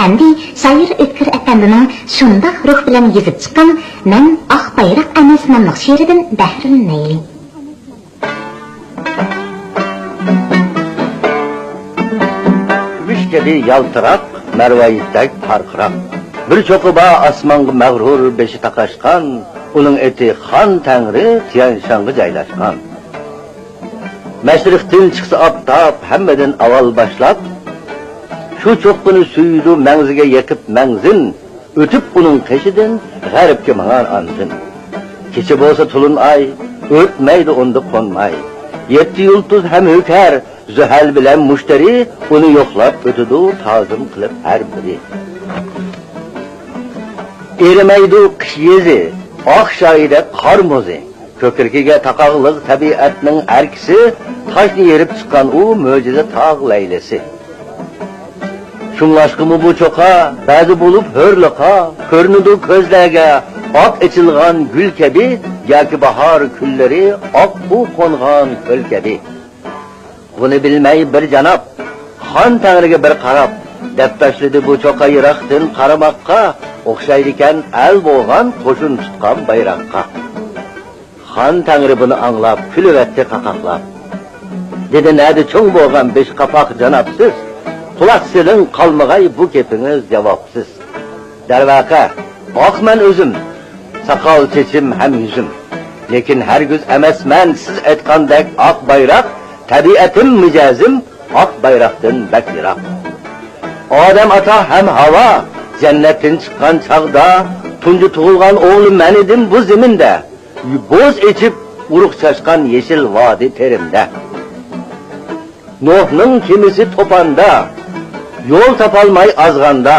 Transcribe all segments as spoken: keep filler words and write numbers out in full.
ئەمدى شائىر ئۆتكۈر ئەپەندىنىڭ شۇنداق روھ بىلەن يېزىپ چىققان مەن ئاق بايراق ئەمەس ناملىق شېئىرىدىن بەھرىلىنەيلى. كۈمۈش كەبى يالتىراق، مەرۋايىتتەك پارقىراق. بىر چوققا بار ئاسمانغا مەغرۇر بېشى تاقاشقان، ئۇنىڭ ئېتى خان تەڭرى تيەنشانغا جايلاشقان. مەشرىقتىن چىقسا ئاپتاپ، ھەممىدىن ئاۋۋال باشلاپ، شۇ چوققىنى سۆيىدۇ مەڭزىگە يېقىپ مەڭزىن، ئۆتۈپ ئۇنىڭ قېشىدىن، غەربكە ماڭار ئاندىن. كېچە بولسا تولۇن ئاي، ئۆتمەيدۇ ئۇندا قونماي. يەتتە يۇلتۇز ھەم ھۆكەر، زۆھەل بىلەن مۇشتەرى، ئۇنى يوقلاپ ئۆتىدۇ تازىم قىلىپ ھەر بىرى. ئېرىمەيدۇ قىش يېزى، ئاق شايىدەك قار مۇزى. كۆكرىكىگە تاقاقلىق تەبىئەتنىڭ ئەركىسى، تاشنى يېرىپ چىققان ئۇ مۆجىزە تاغ لەيلىسى. شۇڭلاشقىمۇ بۇ چوقا بەزى بولۇپ ھۆرلىقا، كۆرۈنىدۇ كۆزلەرگە ئاق ئېچىلغان گۈل كەبى، ياكى باھار كۈنلىرى ئاققۇ قونغان كۆل كەبى. بۇنى بىلمەي بىر جاناب، خان تەڭرىگە بىر قاراپ، دەپ تاشلىدى بۇ چوقا يىراقتىن قارىماققا، ئوخشايدىكەن ئەل بولغان قوشۇن تۇتقان بايراققا. خان تەڭرى بۇنى ئاڭلاپ، كۈلۈۋەتتى قاقاقلاپ. دېدى، نەدە چوڭ بولغان بېشى قاپاق جانابسىز؟ قۇلاق سېلىڭ، قالمىغاي بۇ گېپىڭىز جاۋابسىز. دەرۋەقە، ئاقمەن ئۆزۈم، ساقال چېچىم ھەم يۈزۈم. لېكىن ھەرگىز ئەمەسمەن سىز ئېيتقاندەك ئاق بايراق، تەبىئەتىم، مىجەزىم ئاق بايراقتىن بەك يىراق. ئادەم ئاتا ھەم ھاۋا جەننەتتىن چىققان چاغدا، تۇنجى تۇغۇلغان ئوغلى مەن ئىدىم بۇ زېمىندە. بوز ئېچىپ، ئۇرۇق چاچقان يېشىل ۋادى تېرىمدە. نوھنىڭ كېمىسى توپاندا، يول تاپالماي ئازغاندا،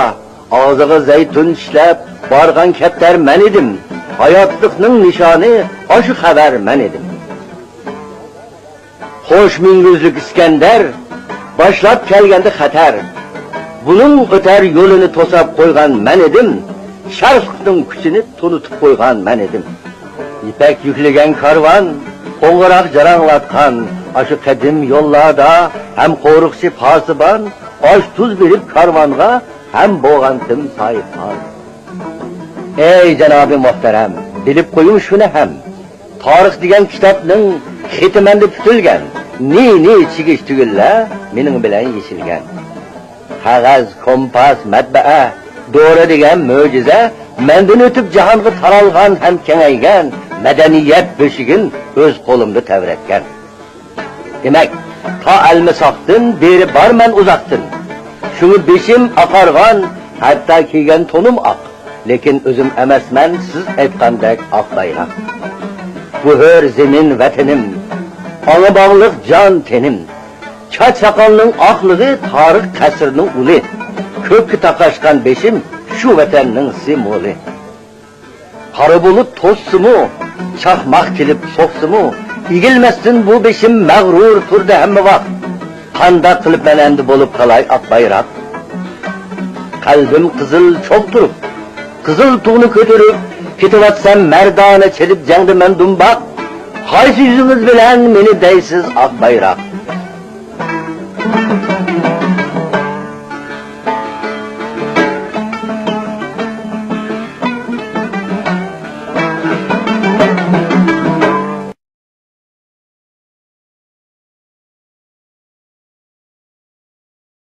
ئاغزىغا زەيتۇن چىشلەپ بارغان كەپتەر مەن ئىدىم. ھاياتلىقنىڭ نىشانى ئاشۇ خەۋەر مەن ئىدىم. خوش مۈڭگۈزلۈك ئىسكەندەر باشلاپ كەلگەندە خەتەر، بۇنىڭ ئۆتەر يولىنى توساپ قويغان مەن ئىدىم. شەرقلىقنىڭ كۈچىنى تونۇتۇپ قويغان مەن ئىدىم. يىپەك يۈكلىگەن كارۋان قوڭغۇراق جاراڭلاتقان ئاشۇ قەدىم يوللاردا، ھەم قورۇقچى پاسىبان ئاش-تۇز بېرىپ كارۋانغا، ھەم بولغانتىم ساھىبخان. ئەي جانابى مۆھتەرەم، بىلىپ قويۇڭ شۇنى ھەم، تارىخ دېگەن كىتابنىڭ خېتى مەندە پۈتۈلگەن، نى-نى چىگىش تۈگۈنلەر مېنىڭ بىلەن يېشىلگەن. قەغەز، كومپاس، مەتبەئە، دورا دېگەن مۆجىزە مەندىن ئۆتۈپ جاھانغا تارالغان ھەم كېڭەيگەن، مەدەنىيەت بۆشۈكىنى ئۆز قولۇمدا تەۋرەتكەن. دېمەك، تا ئەلمىساقتىن بېرى بارمەن ئۇزاقتىن. شۇڭا بېشىم ئاقارغان، ھەتتا كىيگەن تونۇم ئاق. لېكىن ئۆزۈم ئەمەسمەن سىز ئېيتقاندەك ئاق بايراق. بۇ ھۆر زېمىن ۋەتىنىم، ئاڭا باغلىق جان تېنىم. چاچ ساقالنىڭ ئاقلىقى تارىخ قەسرىنىڭ ئۇلى. كۆككە تاقاشقان بېشىم شۇ ۋەتەننىڭ سىمۋولى. قارا بۇلۇت توسسىمۇ، چاقماق كېلىپ سوقسىمۇ، ئېگىلمەستىن بۇ بېشىم مەغرۇر تۇردى ھەممە ۋاق. قانداق قىلىپ مەن ئەمدى بولۇپ قالاي ئاق بايراق؟ قەلبىم قىزىل چوغ تۇرۇپ، قىزىل تۇغنى كۆتۈرۈپ، كېتىۋاتسام مەردانە چېلىپ جەڭدە مەن دۇمباق. قايسى يۈزىڭىز بىلەن مېنى دەيسىز ئاق بايراق؟